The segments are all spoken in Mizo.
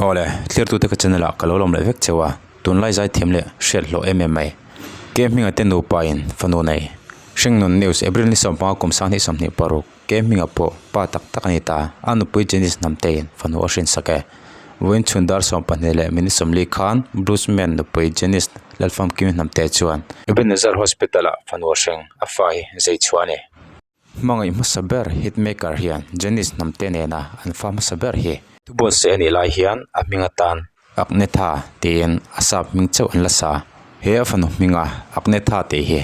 Awle, thlirtute ka channel ah ka lo lawm leh vek cheu a, tunlai zaithiam leh hriat hlawh em em mai. Ke hminga te nupa in fanu nei. Hringnun News April ni sawmpanga kum sanghnih 26 Ke hminga pawh pa tak tak a ni ta, a nupui Janice Hnamteiin fanu a hrinsak e. Vawiin chhun dar 12 leh minute 40 khan Bruce Man nupui Janice Lalfamkimi Hnamte chuan Ebenezer Hospital ah fanu a hring, a fa hi zei chhuah a ni. Hmangaih hmasa ber hitmaker hian Janice Hnamte nena an fa hmasa ber hi. Thubuatsaih a nih lai hian a hming atan Agnetha tiin a sap hming chauh an la sa. He a fanu hminga Agnetha tih hi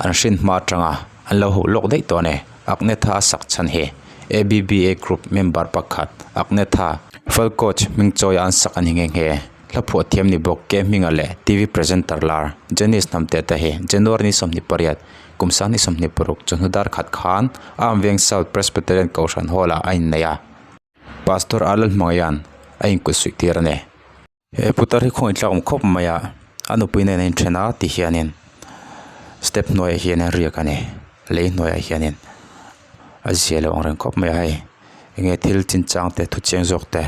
an hrin hma atanga an lo hauh lawk daih tawh a ni. Agnetha a sak chhan hi ABBA group member pakhat Agnetha Falcoch hming chawia an sak a ni nghe nghe. Hla phuah thiam ni bawk Ke Hminga leh TV presenter lar Janice Hnamteta hi January ni 28, kum 2026 chawhnu dar khat khan Amveng South Presbyterian Kohhran Hall-ah a innei a. Pastor Arnold Hmangaian a inkut suih tir a ni. He putar hi khawngaih tlak awm khawp mai a, a nupui nen a inthen a ti hianin step hnuaiah hian a riak a ni, lei hnuaiah hianin a zia lo ang reng khawp mai a hei enge thil chinchang te thu chiang zawk te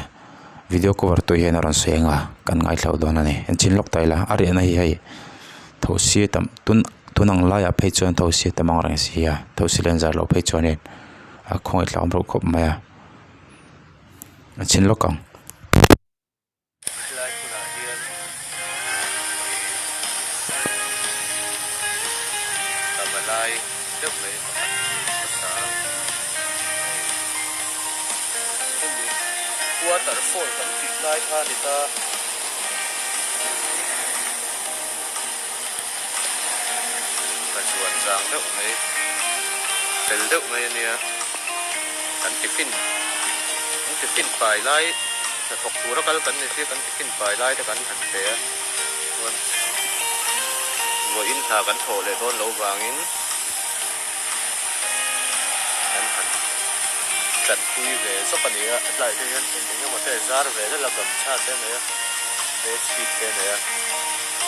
video cover tu hian a rawn sawi ang a kan ngaithla dawn a ni engchin lawk ta ila a riahna hi hei thosi tam tun tun ang laiah phei chuan thosi a tam ang reng si a thosi len zar loh phei chuanin a khawngaih tlak awm reuh khawp mai a. A chhin lawk ang. Helai hmunah hian pavalai deuh mai pakhat hmasa hei hemi waterfall kan tih lai kha a ni ta. Ka zuan zang deuh mai, fel deuh mai a nia. Kan tiffin, kan tiffin pai lai hnathawk tura kal kan ni si a, kan tiffin pai lai te kan han pe a, chuan vawiin hna kan thawh leh dawn loh vangin kan han tanpui ve zawk a ni a, tlaiah te hian eng eng emaw te zar ve deuh a, gamchha te a nei a, bedsheet te a nei a.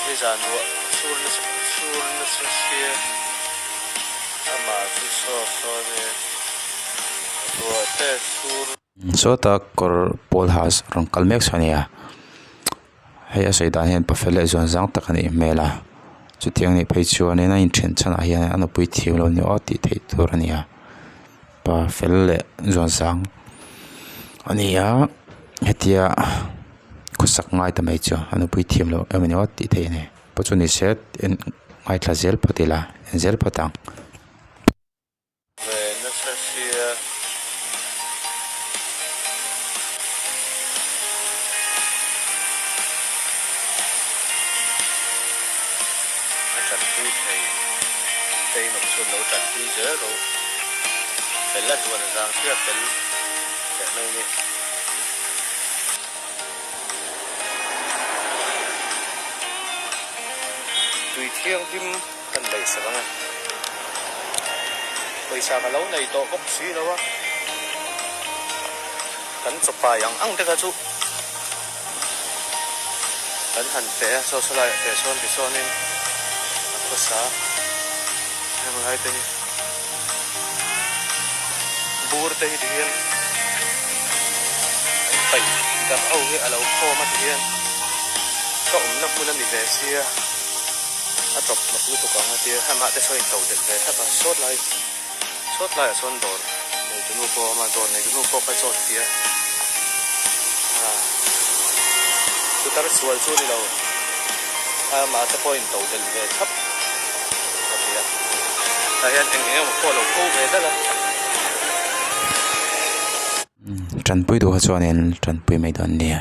Nizan ruah sur nasa sur nasa sia amah chu saw sawn e ruah te sur. Sawta kawr pawl ha rawn kal mek sawn a ni a hei a sawi dan hian pa fel leh zuan zang tak a nih hmel a chutiang nih phei chuanin a inthen chhanah hian a nupui thiam lo ni aw tih theih tur a ni a pa fel leh zuan zang a ni a hetia. Khawsak ngai ta mai chu a nupui thiam loh em ani aw tih theih a ni pawh chu ni se en ngaithla zel phawt ila en zel phawt ang. Ve nasa sia. A tanpui thei te in awm chuan lo tanpui zel ro. Fel a zuan a zang sia fel teh mai a ni. Tui thianghlim kan daih sak ang e. Pawisa ka lo nei tawh bawk si lo a, kan chawpai ang ang te kha chu kan han pe a, saw saw laiah te sawn tisawnin a khawsa heng lai te hi bur te hi tihian an paih darh ho hi a lo khawm a tihian ka awmna hmun a ni ve sia a tawp hnawk lutuk ang a tia amah te sawn in to delh ve thlap a sawt lai sawt laiah sawn dawr neitu nu pawh a awm a dawr neitu nu pawh kha zawt tia ah putar sual chu a ni lo amah te pawh in to delh ve thlap a ti a tah hian eng eng emaw pawh a lo pho ve deuh a. Tanpui duh kha chuanin tanpui mai dawn nia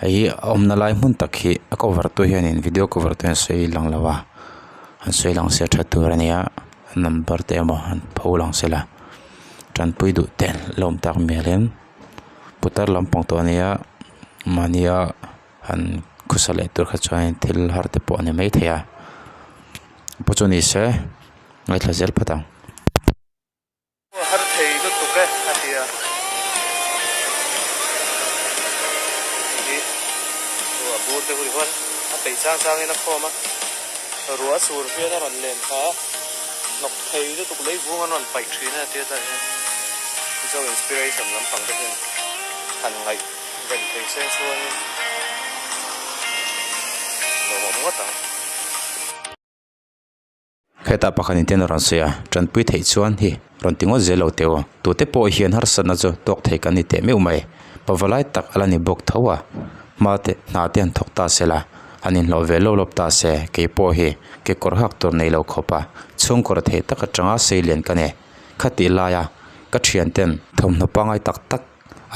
hei hi a awmna lai hmun tak hi a cover tu hianin video cover tu hian sawi lang lo a an sawi lang se tha tur a nia number te emaw an pho lang sela tanpui duh te la awm tak hmelin putar lampang tawh a nia mahnia han khawsa leh tur kha chuanin thil har te pawh a ni maithei a pawh chu ni se ngaithla zel phawt ang. A har thei lutuk e a ti a, hei hi ruah bur te hui huan a peih chang changin a khawm a, ruah a sur hian a rawn len thla a, hnawk thei lutuk lei vung an rawn paih thin a ti a tah hian Zo Inspiration lampang te hian han ngaih. Rem thei seng chuanin lawmawm ngawt ang. Hetah pakhat in ten a rawn sawi a, tanpui theih chuan hi rawn ti ngawt zel lo teh u. Tute pawh hian harsatna chu tawk thei kan ni teh meuh mai. Pavalai tak a la ni bawk tho a, hma te hna te han thawk ta se la, han inhlawh ve lawp lawp ta se, kei pawh hi kekawr hak tur nei lo khawp a, chhungkawr theih tak atanga sei lian ka ni. Khatih laia ka thianten thawmhnaw pangngai tak tak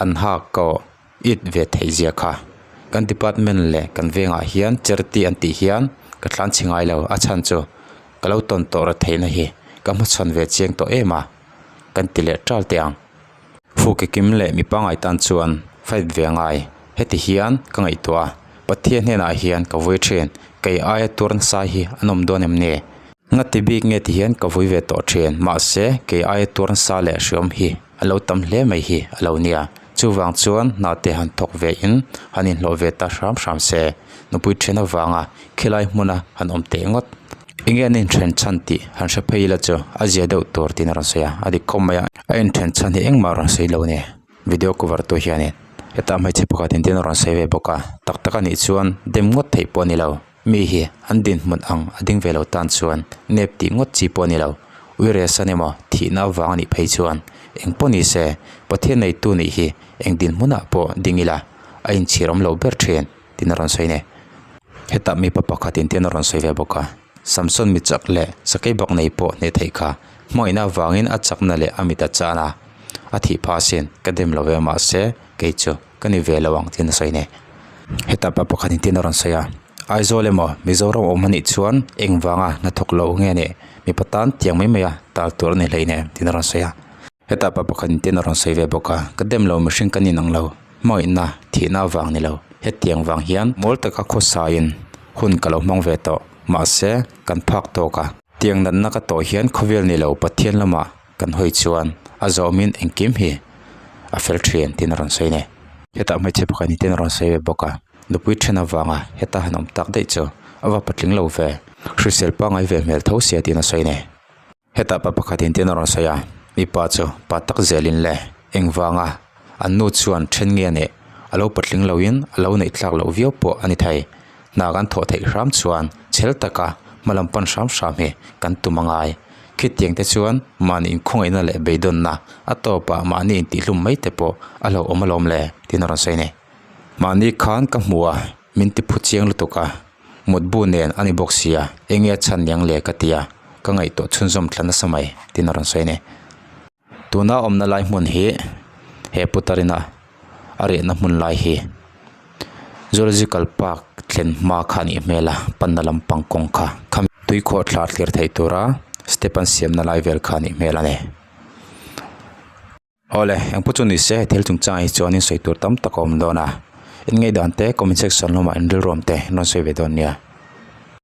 an hak kawh it ve theih zia kha. Kan department leh kan vengah hian charity an tih hian ka tlan chhe ngai lo a chhan chu ka lo tawn tawh ra theihna hi ka hmachhawn ve chiang tawh em a kan ti leh tal teh ang. Fuke kim leh mi pangngai tan chuan fight ve a ngai heti hian ka ngaihtuah a Pathian hnenah hian ka vui thin kei aia tur nasa hi an awm dawn em ni? Nga ti bik nge ti hian ka vui ve tawh thin mahse kei aia tur nasa leh hriawm hi a lo tam hle mai hi a lo nia. Chuvang chuan hna te han thawk ve in han inhlawh ve ta hram hram se nupui then avanga khilai hmuna han awm teh ngawt. Enge an inthen chhan tih han hre phei ila chu a zia deuh tur tiin a rawn sawi a, a dik khawp mai a. A inthen chhan hi engmah a rawn sawi lo a ni video cover tu hianin hetah hmeichhe pakhat in tin a rawn sawi ve bawk a tak tak a nih chuan dem ngawt theih pawh a ni lo. Mi hi an dinhmun ang a ding ve lo tan chuan nep tih ngawt chi pawh a ni lo. Uiresan emaw thihna avang a nih phei chuan eng pawh ni se Pathian neitu nih hi eng dinhmunah pawh ding ila a inchhir awm lo ber thin tiin a rawn sawi a ni. Hetah mipa pakhatin tin a rawn sawi ve bawk a, Samson mi chak leh sakei bak nei pawh hneh theih kha hmangaihna avangin a chakna leh a mit a chan a, a thih phah asin ka dem lo ve mahse kei chu ka ni ve lo ang tiin a sawi a ni. Hetah pa pakhat in tin a rawn sawi a, Aizawl emaw Mizoram awm anih chuan eng vanga hnathawk lo nge nih mipa tan tiang mai mai a tal tur a ni hleinem tiin a rawn sawi a. Hetah pa pakhat in tin a rawn sawi ve bawk a, ka dem lo mihring kan inang lo, hmangaihna thihna avang ni lo, hetiang vang hian mawl taka khawsaiin hun ka lo hmang ve tawh, mahse kan phak tawk a. Tiang natna ka tawh hian khawvel ni lo Pathian lamah kan hawi chuan a zawmin engkim hi a fel thin tiin a rawn sawi a ni. Hetah hmeichhe pakhat ni ten a rawn sawi ve bawk a, nupui then avanga heta han awm tak daih chu a va patling lo ve, hrisel pangngai ve hmel tho sia tiin a sawi a ni. Hetah pa pakhat in tin a rawn sawi a, mipa chu pa tak zelin le engvanga an nu chuan then nge a nih a lo patling loin a lo neih tlak loh viau pawh a ni thei. Hna kan thawh theih hram chuan chhel taka hma lam pan hram hram hi kan tum a ngai. Khitiang te chuan mahni inkhawngaihna leh beidawnna a tawpah mahni intihhlum mai te pawh a hlauhawm alawm le tiin a rawn sawi a ni. Mahni khan ka hmu a, min ti phu chiang lutuk a, mutbu nen a ni bawk sia, enge a chhan niang le ka ti a, ka ngaihtuah chhunzawm thla nasa mai tiin a rawn sawi a ni. Tuna awmna lai hmun hi he putar ina a riahna hmun lai hi zoological park thlen hma kha a nih hmel a panna lampang kawng kha khami tuikhawh thla thlir theih tura step an siamna lai vel kha a nih hmel a ni. Awle engpawh chu ni se he thil chungchangah hi chuanin sawi tur tam tak a awm dawn a in ngaihdan te comment section lamah in rilruam te in rawn sawi ve dawn nia.